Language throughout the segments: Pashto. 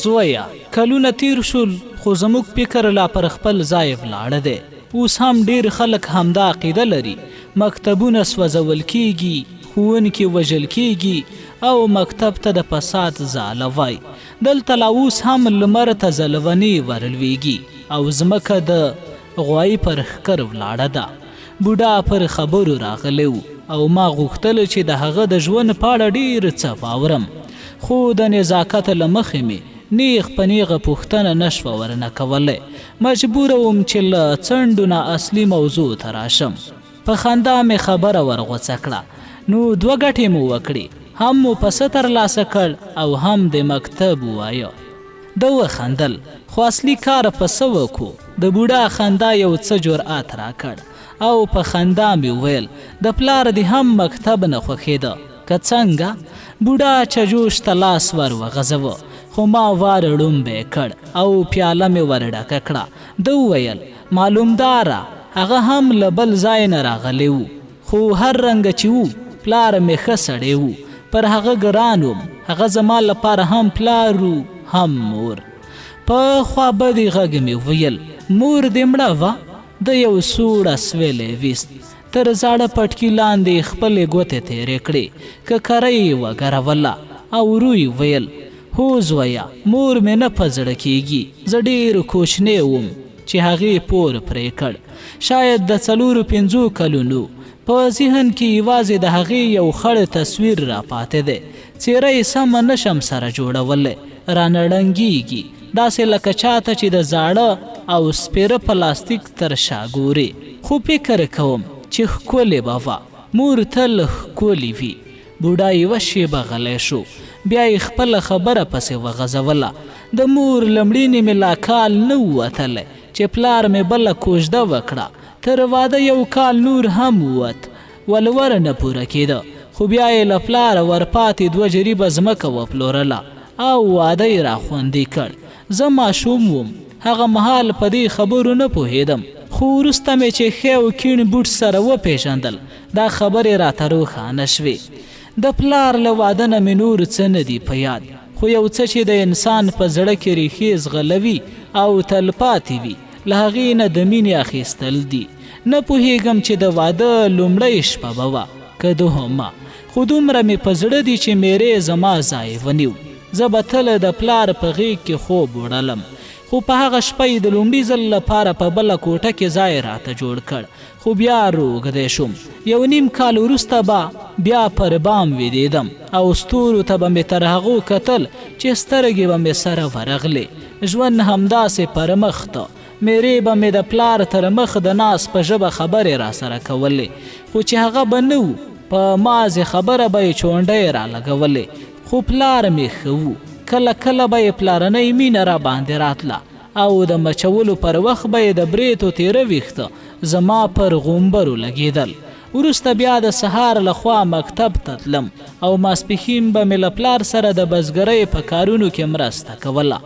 زویه! کلونه تېر شول، خو زموږ فکر لا پر خپل ځای ولاړ دی. اوس هم ډېر خلک همدا عقیده لري، مکتبونه سوځول کېږي، ښوونکي وژل کېږي او مکتب ته د فساد ځاله وايي. دلته لا اوس هم لمر ته ځلونې ورلوېږي او ځمکه د غوايي پر ښکر ولاړه ده. بوډا پر خبرو راغلی و او ما غوښتل چې د هغه د ژوند په اړه ډېر څه واورم، خو د نزاکت له مخې مې نېغ په نېغه پوښتنه نه شوه ورنه کولی. مجبوره وم چې له څنډو نه اصلي موضوع ته راشم. په خندا مې خبره ورغوڅه کړه، نو دوه ګټې مو وکړې، هم مو پسه ترلاسه کړ او هم د مکتب ووایه. ده وخندل، خو اصلي کار په څه وکړو؟ د بوډا خندا یو څه جرآت راکړ او په خندا مې وویل، د پلار دې هم مکتب نه خوښېده که څنګه؟ بوډا چجوش ته لاس ور وغځوه، خو ما وار ړومبی کړ او پیاله مې ور ډکه کړه. ده وویل، معلومداره، هغه هم له بل ځای نه راغلی و. خو هر رنګه چې و، پلار مې ښه سړی و، پر هغه ګران وم، هغه زما لپاره هم پلار و، هم مور. په خوابدي غږ مې وویل، مور دې مړه وه؟ ده یو سوړ اسویلی ویست، تر زاړه پټکي لاندې یې خپلې ګوتې تېرې کړې، ککرۍ یې وګروله او ورو یې وویل، هو زویه، مور مې نه په زړه کېږي، زه ډېر کوچنی وم چې هغې پور پرې کړ. شاید د څلورو پنځو کلونو. په ذهن کې یوازې د هغې یو خړ تصویر را پاتې دی. څېره یې سمه نه شم سره جوړولی، رانه ړنګېږي، داسې لکه چاته چې د زاړه او سپېره پلاستیک تر شا ګورې. خو فکر کوم چې ښکلې به وه. مور تل ښکلې وي. بوډا یوه شېبه غلی شو، بیا یې خپله خبره پسې وغځوله، د مور له مړینې مې لا کال نه و وتلی چې پلار مې بله کوژده وکړه، تر واده یو کال نور هم ووت، ولور نه پوره کېده، خو بیا یې له پلاره ورپاتې دوه جریبه ځمکه وپلورله او واده یې راخوندي کړ. زه ماشوم وم، هغه مهال په دې خبرو نه پوهېدم، خو وروسته مې چې ښی او کیڼ بوټ سره وپېژندل، دا خبرې راته روښانه شوې. د پلار له واده نه مې نور څه نه دي په یاد، خو یو څه چې د انسان په زړه کې ریښې ځغلوي او تلپاتې وي، له هغې نه د مینې اخیستل دي. نه پوهېږم چې د واده لومړۍ شپه به وه که دوهمه، خو دومره مې په زړه دي چې مېرې زما ځای ونیو. زه به تل د پلار په غېږ کې خوب وړلم، خو په هغه شپه یې د لومړي ځل لپاره په بله کوټه کې ځای راته جوړ کړ. خو بیا روږدی شوم. یو نیم کال وروسته به بیا پر بام ویدېدم او ستورو ته به مې تر هغو کتل چې سترګې به مې سره ورغلې. ژوند همداسې پر مخ ته. مېرې به مې د پلار تر مخ د ناز په ژبه خبرې راسره کولې، خو چې هغه به نه و، په مازې خبره به یې چونډۍ رالګولې. خو پلار مې ښه و. کله کله به یې پلارنۍ مینه راباندې راتله او د مچولو پر وخت به یې د برېتو تېره ویښته زما پر غومبرو لګېدل. وروسته بیا د سهار له خوا مکتب ته تلم او ماسپښین به مې له پلار سره د بزګرۍ په کارونو کې مرسته کوله.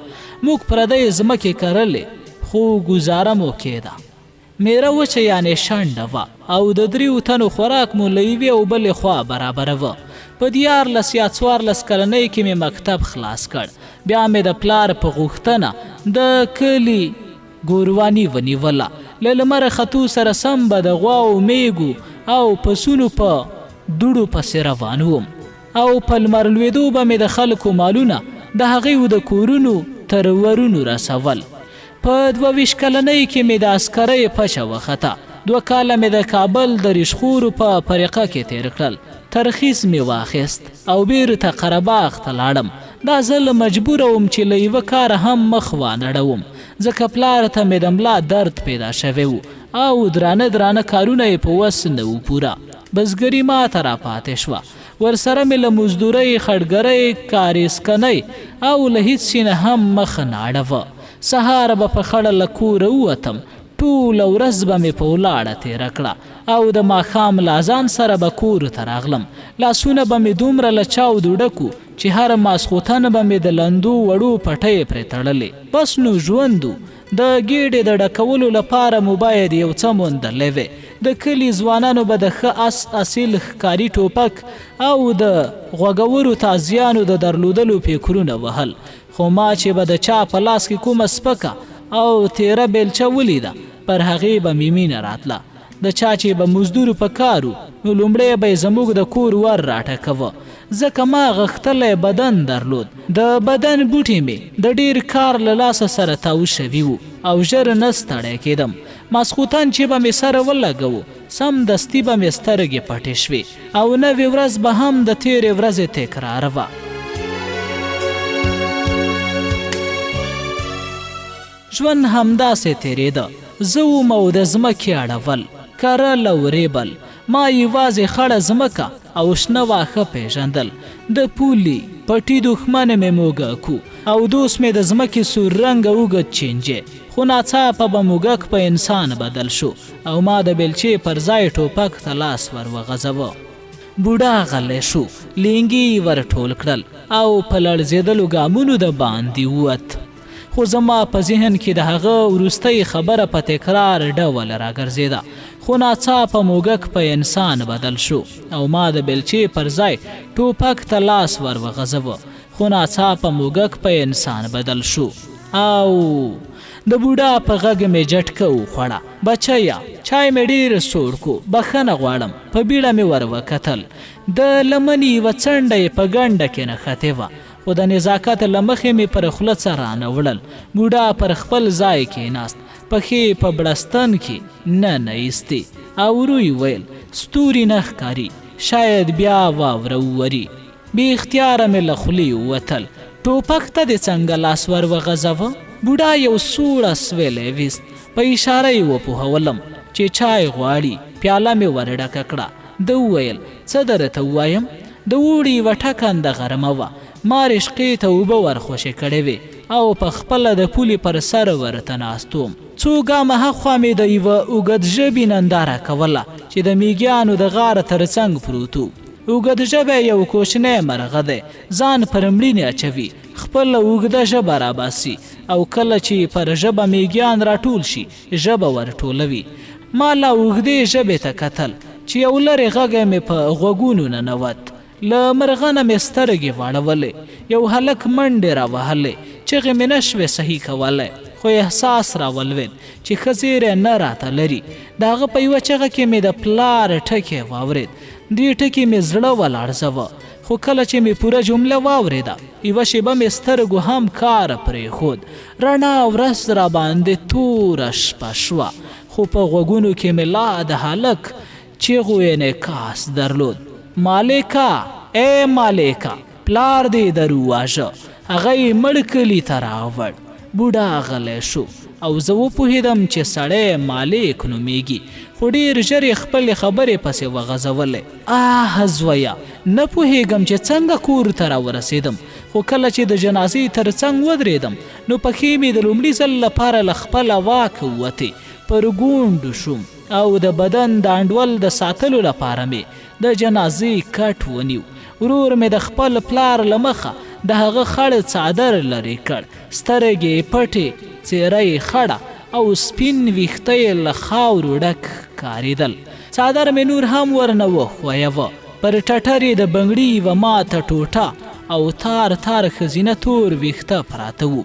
موږ پردۍ ځمکې کرلې، خو ګوزاره مو کېده. مېره وچه یعنې شنډه وه او د دریو تنو خوراک مو له یوې او بلې خوا برابروه. په 13 یا 14 کلنۍ کې مې مکتب خلاص کړ. بیا مې د پلار په غوښتنه د کلي ګورواني ونیوله. له لمر ختو سره سم به د غواو، مېږو او پسونو په دوړو پسې روان وم او په لمر لوېدو به مې د خلکو مالونه د هغوی د کورونو تر ورونو رسول. په 22 کلنۍ کې مې د عسکرۍ پچه وخته. دوه کاله مې د کابل د ریشخورو په پریقه کې تېر کړل. ترخیص مې واخیست او بېرته قره باغ ته لاړم. دا ځل مجبوره وم چې له یوه کاره هم مخ وانړوم، ځکه پلار ته مې د ملا درد پیدا شوی و او درانه درانه کارونه یې په وس نه وو پوره. بزګري ماته راپاتې شوه. ورسره مې له مزدورۍ، خټګرۍ، کاریزکنۍ او له هیڅ شي نه هم مخ نه اړوه. سهار به په خړه له کوره ووتم، ټوله ورځ به مې په ولاړه تېره کړه او د ماښام له اذان سره به کور ته راغلم. لاسونه به مې دومره له چاودو ډک وو چې هر ماسخوتن به مې د لندو وړو پټۍ پرې تړلې. بس نو ژوند و. د ګېډې د ډکولو لپاره مو باید یو څه موندلی وی. د کلي ځوانانو به د ښه اس، اصیل ښکاري ټوپک او د غوږورو تازیانو د درلودلو فکرونه وهل، خو ما چې به د چا په لاس کې کومه سپکه او تیره بیلچه ولیده، پر هغې به مې مینه راتله. د چا چې به مزدور په کار و، نو لومړی به یې زموږ د کور ور راټکوه، ځکه ما غښتلی بدن درلود. د بدن بوټي مې د ډېر کار له لاسه سره تاو شوي وو او ژر نه ستړی کېدم. ماسخوتن چې به مې سر ولګوو، سمدستي به مې سترګې پټې شوې او نوې ورځ به هم د تېرې ورځې تکرار وه. ژوند همداسې تېرېده، زه وم او د ځمکې اړول، کرل او رېبل. ما یوازې خړه ځمکه او شنه واښه پېژندل. د پولي، پټي دښمن مې موږک و او دوست مې د ځمکې سور رنګه اوږد چینجی. خو ناڅاپه به موږک په انسان بدل شو او ما د بېلچې پر ځای ټوپک ته لاس ور وغځوه. بوډا غلی شو، لینګي یې ور ټول کړل او په لړزېدلو ګامونو د باندې ووت. خو زما په ذهن کې د هغه وروستۍ خبره په تکرار ډول راګرځېده. خو ناڅاپه موږک په انسان بدل شو او ما د بېلچې پر ځای ټوپک ته لاس ور وغځوه. خو ناڅاپه موږک په انسان بدل شو او د بوډا په غږ مې جټکه وخوړه. بچیه! چای مې ډېر سوړ کو، بخښنه غواړم. په بیړه مې ور وکتل. د لمنې یوه څنډه یې په ګنډه کې نښتې وه. خو د نزاکت له مخې مې پر خوله څه رانه وړل. بوډا پر خپل ځای کېناست، پښې یې په بړستن کې ننه ایستې او ورو یې ویل، ستوري نه ښکاري، شاید بیا واوره ووري. بې اختیاره مې له خولې ووتل، ټوپک ته دې څنګه لاس ور وغځوه؟ بوډا یو سوړ اسویلی ویست، په اشاره یې وپوهولم چې چای غواړي، پیاله مې ور ډکه کړه. ده وویل، څه درته ووایم؟ د اوړي یوه ټکنده غرمه وه، ما رشقې ته اوبه ور خوشې کړې وې او په خپله د پولې پر سر ورته ناست وم. څو ګامه هاخوا مې د یوه اوږد ژبي ننداره کوله چې د میږیانو د غار تر څنګ پروت و. اوږد ژبی یو کوچنی مرغه دی، ځان پر مړینې اچوي، خپله اوږده ژبه راباسي او کله چې یې پر ژبه میږیان راټول شي، ژبه ورټولوي. ما لا اوږدې ژبې ته کتل چې یو لرې غږی مې په غوږونو ننوت. له مرغه نه مې سترګې واړولې. یو هلک منډې راوهلې. چغې مې نه شوې سهي کولی، خو احساس راولوېد چې ښه زیری نه راته لري. د هغه په یوه چغه کې مې د پلار ټکی واورېد. دې ټکي مې زړه ولړزوه. خو کله چې مې پوره جمله واورېده، یوه شېبه مې سترګو هم کار پرېښود. رڼا ورځ راباندې توره شپه شوه، خو په غوږونو کې مې لا د هلک چیغو انعکاس درلود، مالکه! ای مالکه! پلار دې در وواژه، هغه یې مړ کلي ته راوړ. بوډا غلی شو او زه وپوهېدم چې سړی مالک نومېږي، خو ډېر ژر یې خپلې خبرې پسې وغځولې. آه زویه! نه پوهېږم چې څنګه کور ته راورسېدم، خو کله چې د جنازې تر څنګ ودرېدم، نو پښې مې د لومړي ځل لپاره له خپله واکه ووتې، پر ګونډو شوم او د بدن د انډول د ساتلو لپاره مې د جنازې کټ ونیو. ورور مې د خپل پلار له مخه د هغه خړ څادر لرې کړ، سترګې یې پټې، څېره یې خړه او سپین ویښته یې له خاورو ډک ښکارېدل. څادر مې نور هم ورنه وښویوه، پر ټټر یې د بنګړي یوه ماته ټوټه او تار تار ښځینه تور ویښته پراته وو.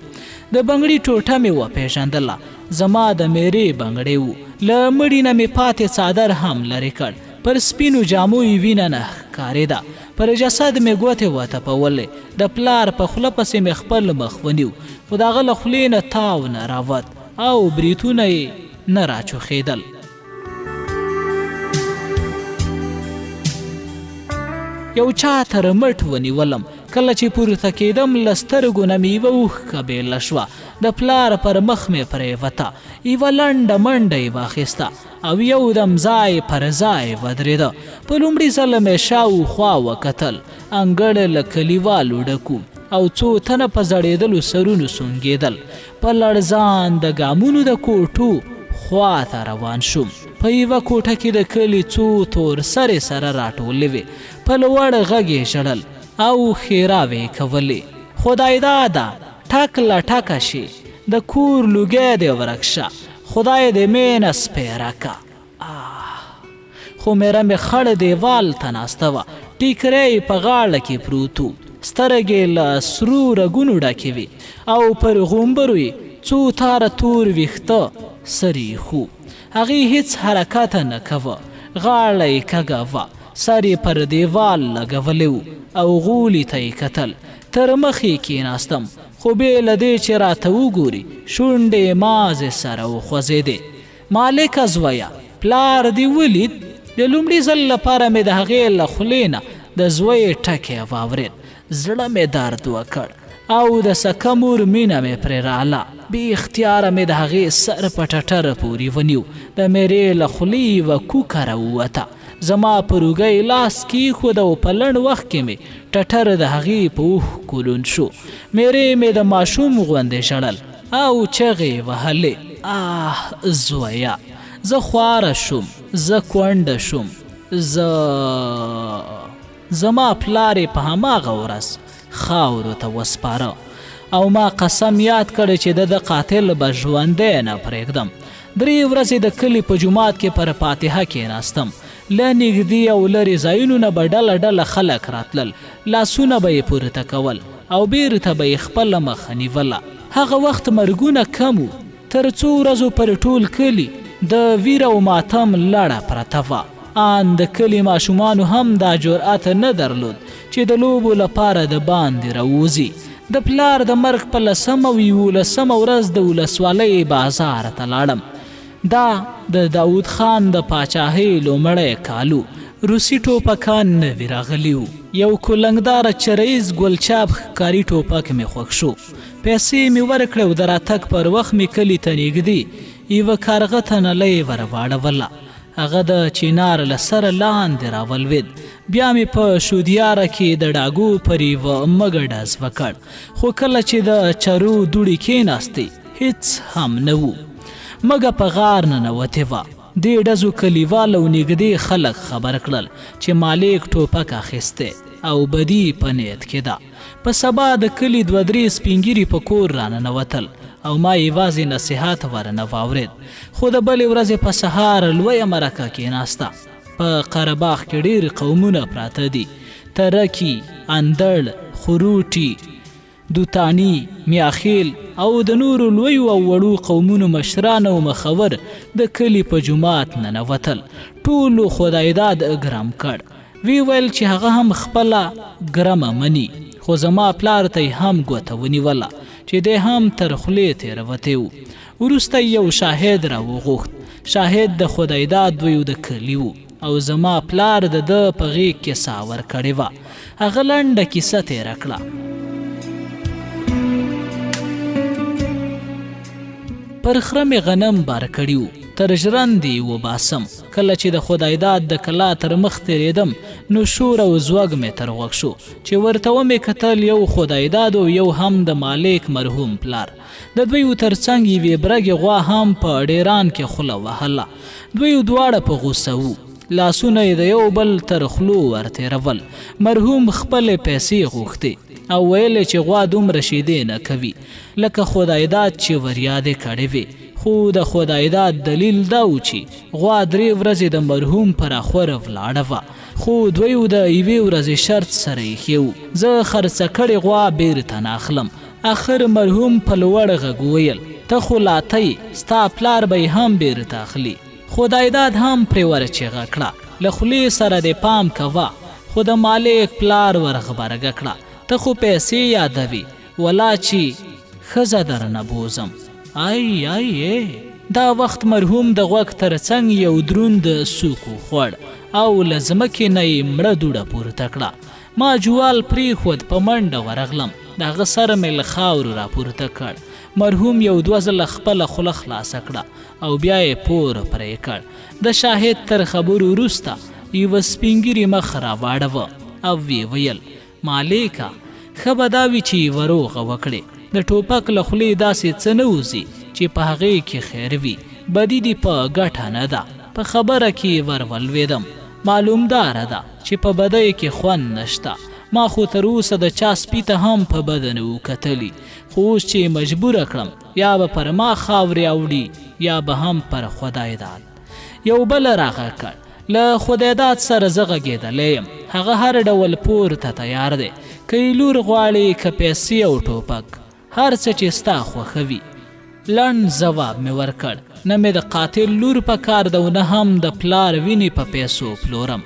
د بنګړي ټوټه مې وپېژندله، زما د مېرې بنګړی و. له مړي نه مې پاتې څادر هم لرې کړ، پر سپینو جامو یې وینه نه ښکارېده. پر جسد مې ګوتې وتپولې، د پلار په خوله پسې مې خپل مخ ونیو، خو د هغه له خولې نه تاو نه راوت او برېتونه یې نه راچوخېدل. یو چا تر مټ ونیولم، کله چې پورته کېدم له سترګو نه مې یوه اوښکه بېله شوه، د پلار پر مخ مې پرېوته، یوه لنډه منډه یې واخیسته او یو دم ځای پر ځای ودرېده. په لومړي ځل مې شاوخوا وکتل، انګړ له کلیوالو ډک و او څو تنه په ځړېدلو سرونو سونګېدل. په لړزانده ګامونو د کوټو خوا ته روان شوم. په یوه کوټه کې د کلي څو تور سرې سره راټولې وې، په لوړ غږ یې ژړل او ښېراوې یې کولې، خدایداده! ټک له ټکه شې، د کور لوګی دې ورک شه، خدای دې مېنه سپېره که. آه! خو میره مې خړ دیوال ته ناسته وه، ټیکری یې په غاړه کې پروت و، سترګې یې له سرو رګونو ډکې وې او پر غومبرو یې څو تاره تور ویښته سرېښ وو. هغې هیڅ حرکت نه کوه، غاړه یې کږه وه، سر یې پر دیوال لګولی و او غولي ته یې کتل. تر مخ یې کېناستم، خو بې له دې چې راته وګوري، شونډې یې مازې سره وخوځېدې. مالکه زویه! پلار دې ولید؟ د لومړي ځل لپاره مې د هغې له خولې نه د زوی ټکی واورېد. زړه مې درد وکړ او د سکه مور مینه مې پرې راله. بې اختیاره مې د هغې سر په ټټر پورې ونیو. د میرې له خولې یوه کوکه راووته. زما پر اوږه یې لاس کېښود او په لنډ وخت کې مې ټټر د هغې په اوښکو لوند شو. میرې مې د ماشوم غوندې ژړل او چغې یې وهلې. آه زویه! زه خواره شوم، زه کونډه شوم، زه. زما پلار یې په هماغه ورځ خاورو ته وسپاره او ما قسم یاد کړ چې د ده قاتل به ژوندی نه پرېږدم. درې ورځې د کلي په جومات کې پر فاتحه کېناستم. له نږدې او لرې ځایونو نه به ډله ډله خلک راتلل، لاسونه به یې پورته کول او بېرته به یې خپله مخه نیوله. هغه وخت مرګونه کم وو. تر څو ورځو پر ټول کلي د ویر او ماتم لړه پرته وه. آن د کلي ماشومانو هم دا جرأت نه درلود چې د لوبو لپاره د باندې راووځي. د پلار د مرګ په لسمه او یولسمه ورځ د ولسوالۍ بازار ته لاړم. دا د داود خان د پاچاهۍ لومړی کال و. روسي ټوپکان نوي راغلي وو. یو کلنګداره چرئیز ګلچاب ښکاري ټوپک مې خوښ شو. پیسې مې ورکړې او د راتګ پر وخت مې کلي ته نږدې یوه کارغه ته نلۍ ور واړوله. هغه د چینار له سره لاندې راولوېد. بیا مې په شودیاره کې د ډاګو پر یوه مږه ډز وکړ، خو کله چې د چرو دوړې کېناستې، هېڅ هم نه وو. مږه په غار ننوتې وه. دې ډزو کلیوال او نږدې خلک خبر کړل چې مالک ټوپک اخیستی او بدي په نیت کې ده. په سبا د کلي دوه درې سپینږیري په کور راننوتل او ما یوازې نصیحت ورنه واورېد. خو د بلې ورځې په سهار لویه مرکه کېناسته. په قره باغ کې ډېر قومونه پراته دي، تره کي، اندړ، خروټي، دوتاني، میاخېل او د نورو لویو او وړو قومونو مشران او مخور د کلي په جومات ننوتل. ټولو خدایداد ګرم کړ. وی ویل چې هغه هم خپله ګرمه مني، خو زما پلار ته یې هم ګوته ونیوله چې دی هم تر خولې تېروتی و. وروسته یې یو شاهد راوغوښت. شاهد د خدایداد دویو د کلي و او زما پلار د ده په غېږ کې ساه ورکړې وه. هغه لنډه کیسه تېره کړه. پر خره مې غنم بار کړي وو، تر ژرندې یې وباسم. کله چې د خدایداد د کلا تر مخ تېرېدم نو شور او ځوږ مې تر غوږ شو. چې ورته ومې کتل یو خدایداد او یو هم د مالک مرحوم پلار. د دویو تر څنګ یوې برګې غوا هم په ډېران کې خوله وهله. دویو دواړه په غوسه وو. لاسونه یې د یو بل تر خولو ورتېرول. مرحوم خپلې پیسې غوښتې او ویل یې چې غوا دومره شیدې نه کوي لکه خدایداد چې وریادې کړې وې. خو د خدایداد دلیل دا و چې غوا درې ورځې د مرحوم پر اخور ولاړه وه. خو دویو د یوې ورځې شرط سره ایښی و، زه خرڅه کړې غوا بېرته نه اخلم. اخر مرحوم په لوړ غږ وویل، ته خو لا ته یې، ستا پلار به یې هم بېرته اخلي. خدایداد هم پرې ورچیغه کړه، له خولې سره دې پام کوه. خو د مالک پلار ورغبرګه کړه، ته خو پیسې یادوې، ولا چې ښځه درنه بوځم. ای ای ای! دا وخت مرحوم د غوږ تر څنګ یو دروند سوک وخوړ او له ځمکې نه یې مړه دوړه پورته کړه. ما جوال پرېښود، په منډه ورغلم، د هغه سر مې له خاورو راپورته کړ. مرحوم یو دوه ځله خپله خوله خلاصه کړه او بیا یې پور پرې کړ. د شاهد تر خبرو وروسته یوه سپینږیري مخ راواړوه او ویې ویل، مالکه! ښه به دا وي چې یوه روغه وکړې. د ټوپک له خولې داسې څه نه وځي چې په هغې کې خیر وي. بدي دې په ګټه نه ده. په خبره کې ور ولوېدم. معلومداره ده چې په بدۍ کې خوند نشته. ما خو تر اوسه د چا سپي ته هم په بده نه وو کتلي. خو اوس چې یې مجبوره کړم، یا به پر ما خاورې اوړي یا به هم پر خدایداد. یو بل راغږ کړ. له خدایداد سره زه غږېدلی یم، هغه هر ډول پور ته تیار دی، که یې لور غواړې که پیسې او ټوپک، هر څه چې ستا خوښه وي. لنډ ځواب مې ورکړ، نه مې د قاتل لور په کار ده او نه هم د پلار وینې په پیسو پلورم.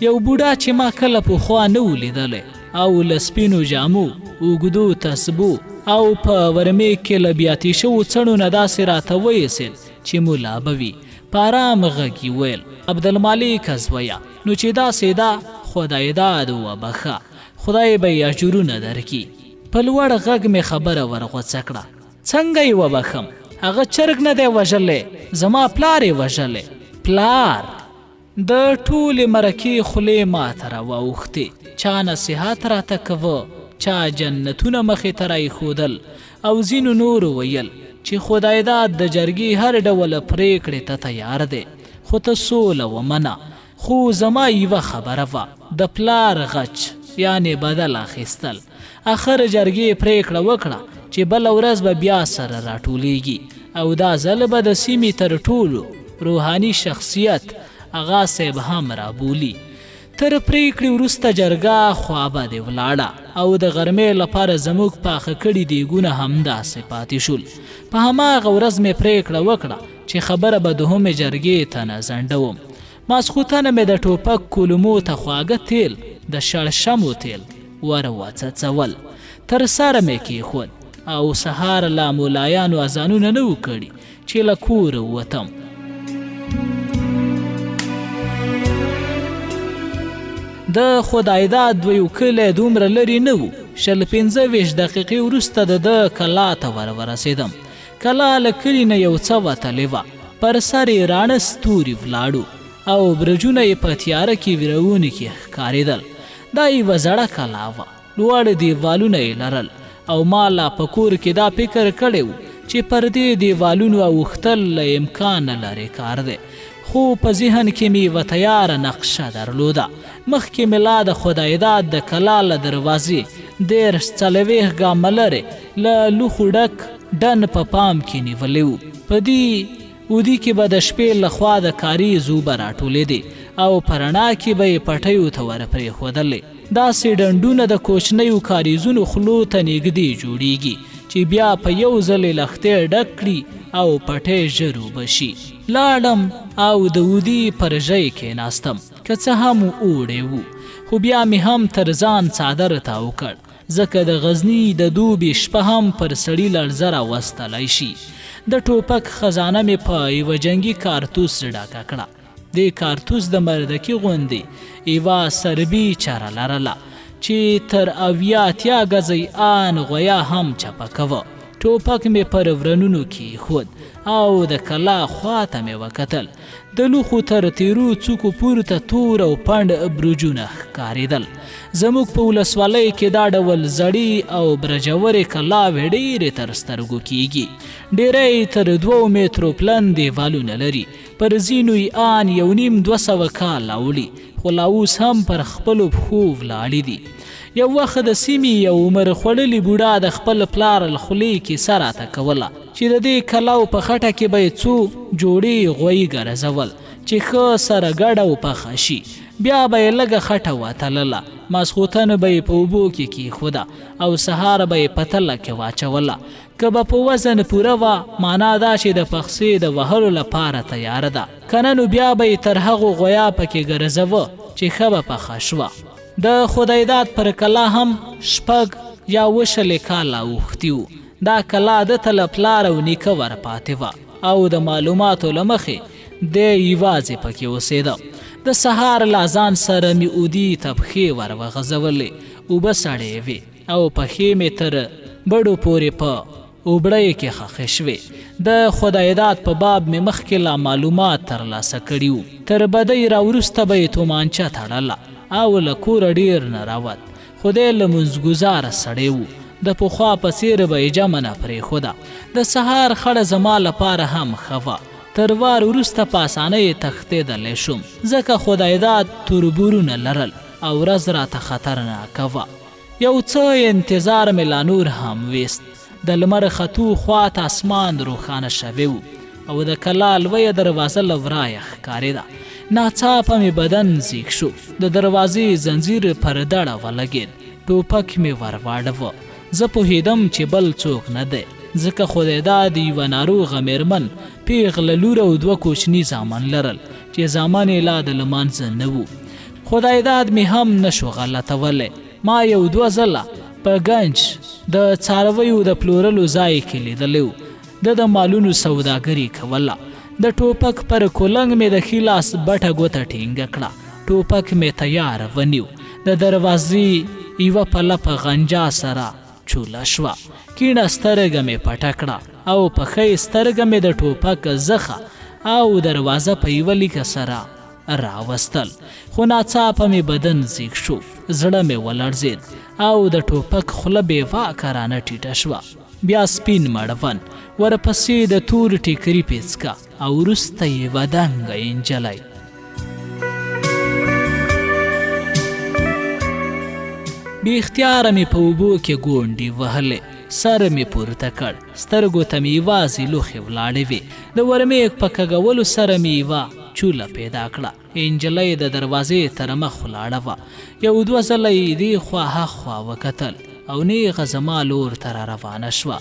یو بوډا چې ما کله پخوا نه و لیدلی او له سپینو جامو، اوږدو تسبو او په ورمېږ کې له بیاتي شوو څڼو نه داسې راته وایسېد چې ملا به وي، په ارام غږ یې وویل، عبدالمالکه زویه، نو چې داسې ده، خدایداد وبخښه، خدای به یې اجرونه درکړي. په لوړ غږ مې خبره ورغوڅه کړه، څنګه یې وبخښم؟ هغه چرګ نه دی وژلی، زما پلار یې وژلی، پلار! د ټولې مرکې خولې ماته راواوښتې، چا نصیحت راته کوه، چا جنتونه مخې ته راایښودل او ځینو نورو ویل چې خدایداد د جرګې هر ډول پرېکړې ته تیار دی، خو ته سوله ومنه. خو زما یوه خبره وه، د پلار غچ یعنې بدل اخیستل. اخر جرګې پرېکړه وکړه چې بله ورځ به بیا سره راټولېږي او دا ځل به د سیمې تر ټولو روحاني شخصیت اغا صیب هم رابولي. تر پرېکړې وروسته جرګه خوابدې ولاړه او د غرمې لپاره زموږ پاخه کړي دیګونه همداسې پاتې شول. په هماغه ورځ مې پرېکړه وکړه چې خبره به دوهمې جرګې ته نه ځنډوم. ماسخوتنه مې د ټوپک کولمو ته خواږه تېل، د شړشمو تېل، ور وڅڅول. تر سره مې کېښود او سهار لا ملایانو اذانونه نه وو کړي چې له کوره ووتم. د خدایداد دویو کلی دومره لرې نه وو، 20 25 دقیقې وروسته د ده کلا ته ور ورسېدم. کلا له کلي نه یو څه وتلې وه، پر سر یې راڼه ستوري ولاړو او برجونه یې په تیاره کې ویروونکي ښکارېدل. دا یوه زړه کلا وه، لوړ دیوالونه یې لرل او ما لا په کور کې دا فکر کړی و چې پر دې دیوالونو اوښتل له امکانه لرې کار دی، خو په ذهن کې مې یوه تیاره نقشه درلوده. مخکې مې لا د خدایداد د کلا له دروازې 30 40 ګامه لرې له لوښو ډک ډن په پام کې نیولی و. په دې اودي کې به د شپې له خوا د کاریز اوبه راټولېدې او په رڼا کې به یې پټیو ته ورپرېښودلې. داسې ډنډونه د کوچنیو کاریزونو خولو ته نږدې جوړېږي چې بیا په یو ځل یې لښتی ډک کړي او پټی ژر اوبه شي. لاړم او د اودي پر ژۍ کېناستم. که څه هم اوړی و، خو بیا مې هم تر ځان څادر تاو کړ، ځکه د غزني د دوبي شپه هم پر سړي لړزه راوستلای شي. د ټوپک خزانه مې په یوه جنګي کارتوس ډکه کړه. دې کارتوس د مردکي غوندې یوه سربي چره لرله چې تر 70 80 ګزه یې آن غویا هم چپه کوه. ټوپک مې پر ورنونو کېښود او د کلا خوا ته مې وکتل. د لوښو تر تیرو څوکو پورته تور او پنډ برجونه ښکارېدل. زموږ په ولسوالۍ کې دا ډول زړې او برجورې کلاوې ډېرې تر سترګو کېږي. ډېری یې تر 2 مترو پلن دیوالونه لري، پر ځینو یې آن 1.5 200 کاله اوړي، خو لا اوس هم پر خپلو پښو ولاړې دي. یو وخت د سیمې یو عمر خوړلي بوډا د خپل پلار له خولې کیسه راته کوله چې د دې کلاو په خټه کې به یې څو جوړې غویي ګرځول چې ښه سره ګډه او پخه شي، بیا به یې لږه خټه وتلله، ماسخوتن به یې په اوبو کې کېښوده او سهار به یې په تله کې واچوله. که به په وزن پوره وه، مانا دا چې د پخسې د وهلو لپاره تیاره ده، که نه نو بیا به یې تر هغو غویا پکې ګرځوه چې ښه به پخه شوه. د خدایداد پر کلا هم 6 یا 7 شلې کاله اوښتي وو. دا کلا ده ته له پلار او نیکه ورپاتې وه او د معلوماتو له مخې دی یوازې پکې اوسېده. د سهار له اذان سره مې اودي ته پښې ور وغځولې، اوبه سړې وې او پښې مې تر بډو پورې په اوبړۍ کې ښخې شوې. د خدایداد په باب مې مخکې لا معلومات ترلاسه کړي وو. تر بدۍ را وروسته به یې تومانچه تړله او له کوره ډېر نه راوت، خو دی لمونځګزاره سړی و، د پخوا په څېر به یې جمع نه پرېښوده. د سهار خړه زما لپاره هم ښه وه، تر وار وروسته په اسانۍ تښتېدلی شوم، ځکه خدایداد توربورونه لرل او ورځ راته خطرناکه وه. یو څه انتظار مې لا نور هم ویست. د لمر ختو خوا ته اسمان روښانه شوی و او د کلا لویه دروازه له ورایه ښکارېده. ناڅاپه مې بدن زیږ شو، د دروازې ځنځیر پر دړه ولګېد، ټوپک مې ور واړوه. زه پوهېدم چې بل څوک نه دی، ځکه خدایداد یوه ناروغه مېرمن، پېغله لور او دوه کوچني زامن لرل چې زامن یې لا د لمانځه نه وو. خدایداد مې هم نه شو غلطولی. ما یو دوه ځله په ګنج د څارویو د پلورلو ځای کې لیدلی و. ده د مالونو سوداګري کوله. د ټوپک پر کولنګ مې د ښي لاس بټه ګوته ټینګه کړه. ټوپک مې تیار ونیو. د دروازې یوه پله په غنجا سره چوله شوه. کیڼه سترګه مې پټه کړه او په ښۍ سترګه مې د ټوپک زخه او دروازه په یوه لیکه سره راوستل. خو ناڅاپه مې بدن زیږ شو، زړه مې ولړزید او د ټوپک خوله بې واکه رانه ټیټه شوه. بیا سپین مړوند، ورپسې د تور ټیکري پیڅکه او وروسته یوه دنګه انجلۍ. بې اختیاره مې په اوبو کې ګونډې وهلې، سر مې پورته کړ، سترګو ته مې یوازې لوښې ولاړې وې. د ورمېږ په کږولو سره مې یوه چوله پیدا کړه. انجلۍ د دروازې تر مخ ولاړه وه. یو دوه ځله یې دې خوا هاخوا وکتل او نېغه زما لور ته را روانه شوه.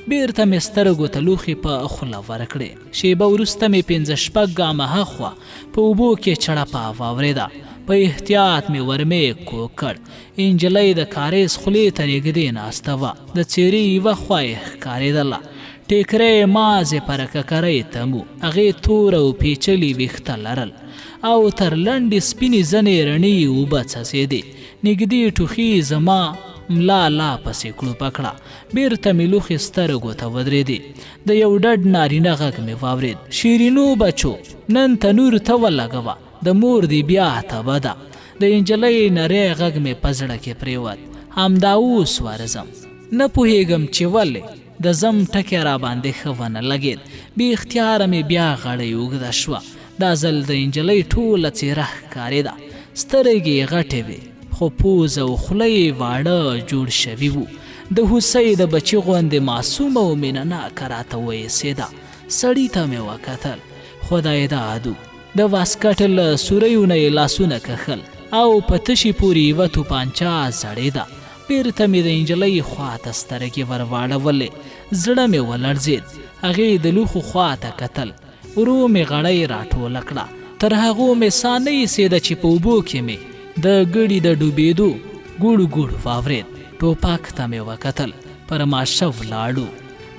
بېرته مې سترګو ته لوښي په خوله ورکړې. شېبه وروسته مې پنځه شپږ ګامه هاخوا په اوبو کې چړپا واورېده. په احتیاط مې ورمېږ کوږ کړ. انجلۍ د کارېز خولې ته نږدې ناسته وه. د څېرې یوه خوا یې ښکارېدله. ټیکری یې مازې پر ککرۍ تم و. هغې تور او پېچلي ویښته لرل او تر لنډې سپینې زنې رڼې اوبه څڅېدې. نږدې ټوخي یې زما ملا لا پسې کړوپه کړه. بېرته مې لوښې سترګو ته ودرېدې. د یو ډډ نارینه غږ مې واورېد، شیرینو بچو! نن تنور ته ولګوه، د مور دې بیا تبه ده. د انجلۍ نری غږ مې په زړه کې پرېوت، همدا اوس ورځم. نه پوهېږم چې ولې د ځم ټکی راباندې ښه ونه لګېد. بې اختیاره مې بیا غړۍ اوږده شوه. دا ځل د انجلۍ ټوله څېره ښکارېده. سترګې یې غټې وې، خو پوزه او خوله یې واړه جوړ شوي وو. د هوسۍ د بچي غوندې معصومه او مینه ناکه راته وایسېده. سړي ته مې وکتل. خدایداد و. د واسکټ له سوریو نه یې لاسونه کښل او په تشي پورې یوه توپانچه ځړېده. بېرته مې د نجلۍ خوا ته سترګې ور واړولې، زړه مې ولړزېد. هغې د لوښو خوا ته کتل. ورو مې غړۍ راټوله کړه. تر هغو مې سا نه ایسېده چې په اوبو کې مې د ګړي د ډوبېدو ګوړ ګوړ واورېد. ټوپک ته مې وکتل، پر ماشه ولاړ و.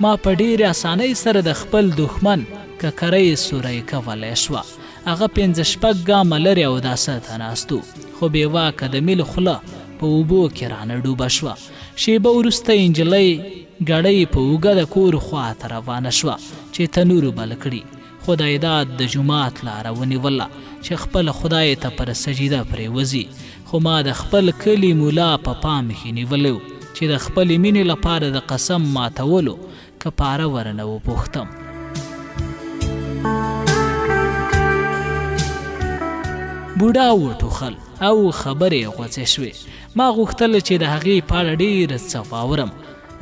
ما په ډېرې اسانۍ سره د خپل دښمن ککرۍ سوری کولی شوه. هغه پنځه شپږ ګامه لرې اوداسه ته ناست و، خو بې واکه د میل خوله په اوبو کې رانه ډوبه شوه. شېبه وروسته انجلۍ ګړۍ په اوږه د کور خوا ته روانه شوه چې تنور بل کړي. خدایداد د جومات لاره ونیوله چې خپل خدای ته پر سجده پرېوځي، خو ما د خپل کلي ملا په پام کې نیولی و چې د خپلې مینې لپاره د قسم ماتولو کفاره ورنه وپوښتم. بوډا وټوخل او خبرې یې غوڅې شوې. ما غوښتل چې د هغې په اړه ډېر څه واورم،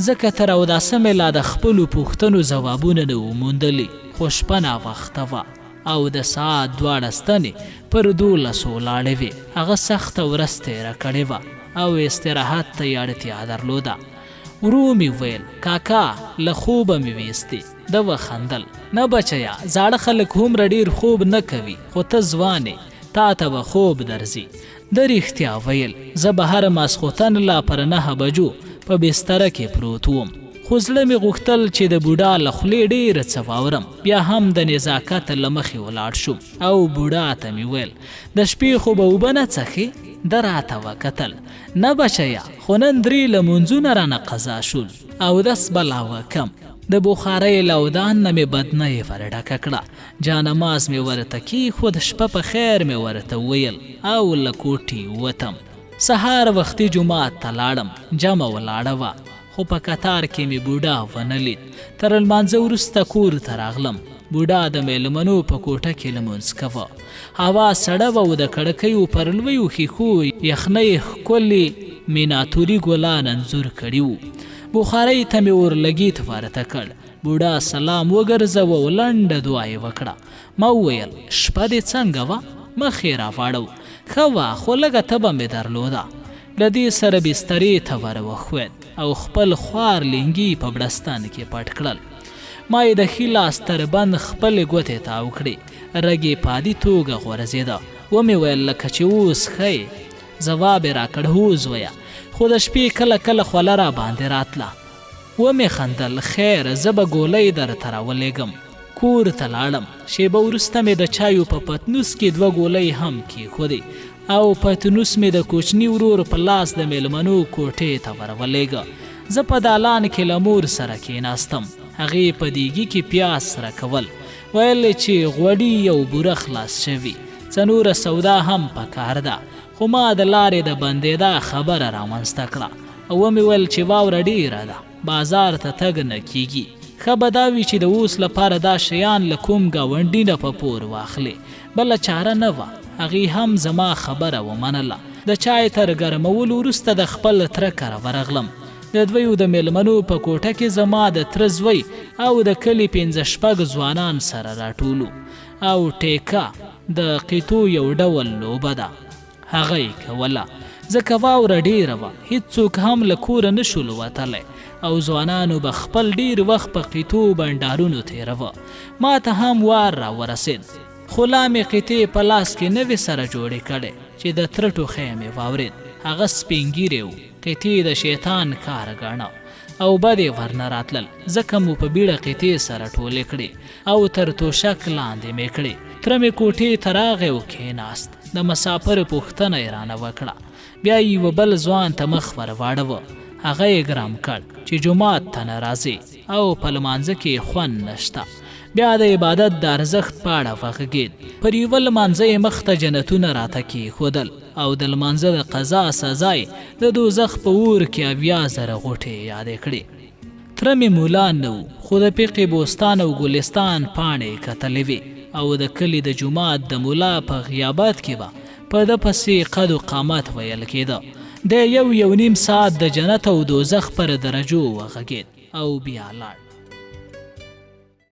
ځکه تر اوداسه مې لا د خپلو پوښتنو ځوابونه نه وو موندلي، خو شپه ناوخته وه او د ساعت دواړه ستنې پر دولسو ولاړې وې. هغه سخته ورځ تېره کړې وه او استراحت ته یې اړتیا درلوده. ورو مې وویل، کاکا له خوبه مې ویستې. ده وخندل، نه بچیه، زاړه خلک هومره ډېر خوب نه کوي، خو ته ځوان یې، تا ته به خوب درځي. ده رښتیا ویل، زه به هر ماسخوتن لا پر نهه بجو په بستره کې پروت وم. خو زړه مې غوښتل چې د بوډا له خولې ډېر څه واورم. بیا هم د نزاکت له مخې ولاړ شوم او بوډا ته مې وویل، د شپې خو به اوبه نه څښې؟ ده راته وکتل، نه بچیه، خو نن درې لمونځونه رانه قضا شول، اودس به لا وکم. د بخارۍ له اودان نه مې بدنۍ ور ډکه کړه، جانماز مې ورته کېښود، شپه په خیر مې ورته وویل او له کوټې ووتم. سهار وختي جومات ته لاړم، جمع ولاړه وه، خو په کتار کې مې بوډا ونه لید. تر لمانځه وروسته کور ته راغلم. بوډا د مېلمنو په کوټه کې لمونځ کاوه. هوا سړه وه او د کړکیو پر لویو ښیښو یخنۍ ښکلي میناتوري ګلان انځور کړي وو. بخارۍ ته مې اورلګیت ورته کړ. بوډا سلام وګرځوه او لنډه دعا یې وکړه. ما وویل، شپه دې څنګه وه؟ مخ یې راواړو. ښه وه، خو لږه تبه مې درلوده. له دې سره بسترې ته وروښوید او خپل خوار لینګي په بړستن کې پټ کړل. ما یې د ښي لاس تر بند خپلې ګوتې تاو کړې. رګ یې په عادي توګه غورځېده. ومې ویل لکه چې اوس ښه یې؟ ځواب یې راکړ هو زویه، خو د شپې کله کله خوله راباندې راتله. ومې خندل، خیر، زه به ګولۍ درته راولېږم. کور ته لاړم. شېبه وروسته مې د چایو په پتنوس کې دوه ګولۍ هم کېښودې او پتنوس مې د کوچني ورور په لاس د مېلمنو کوټې ته ورولېږه. زه په دالان کې له مور سره کېناستم. هغې په دېګي کې پیاز سره کول. ویل یې چې غوړي او بوره خلاص شوي، څه نوره سودا هم پکار ده. خو ما د لارې د بندېدا خبره رامنځته کړه او ومې ویل چې واوره ډېره ده، بازار ته تګ نه کېږي. ښه به دا وي چې د اوس لپاره دا شیان له کوم ګاونډي نه په پور واخلې. بله چاره نه وه. هغې هم زما خبره ومنله. د چای تر ګرمولو وروسته د خپل تره کره ورغلم. د دویو د مېلمنو په کوټه کې زما د تره زوی او د کلي پنځه شپږ ځوانان سره راټول وو او ټیکه د قیتو یو ډول لوبه ده هغه یې کوله. ځکه واوره ډېره وه، هیڅوک هم له کوره نه شول وتلی او ځوانانو به خپل ډېر وخت په قیتو بنډارونو تېروه. ما ته هم وار راورسېد، خو لا مې قیتې په لاس کې نه وې سره جوړې کړې چې د تره ټوخی مې واورېد. هغه سپینږیری و، قیتې د شیطان کار ګاڼه او بد یې ورنه راتلل، ځکه مو په بیړه قیتې سره ټولې کړې او تر توشک لاندې مې کړې. تره مې کوټې ته راغی او کېناست. د مساپر پوښتنه یې رانه وکړه. بیا یې یوه بل ځوان ته مخ ور واړوه. هغه یې ګرم کړ چې جومات ته نه راځې او په لمانځه کې یې خوند نشته. بیا د عبادت د ارزښت په اړه وغږېد. پر یوه لمانځه یې مخ ته جنتونه راته کېښودل او د لمانځه د قضا سزا یې د دوزخ په اور کې 70,000 غوټې یادې کړې. تره مې ملا نه و، خو د فقې بوستان او ګلستان پاڼې یې کتلې وې او د کلي د جومات د ملا په غیابت کې به په ده پسې قد و قامت ویل کېده. دی یو یو نیم ساعت د جنت او دوزخ پر درجو وغږېد او بیا لاړ.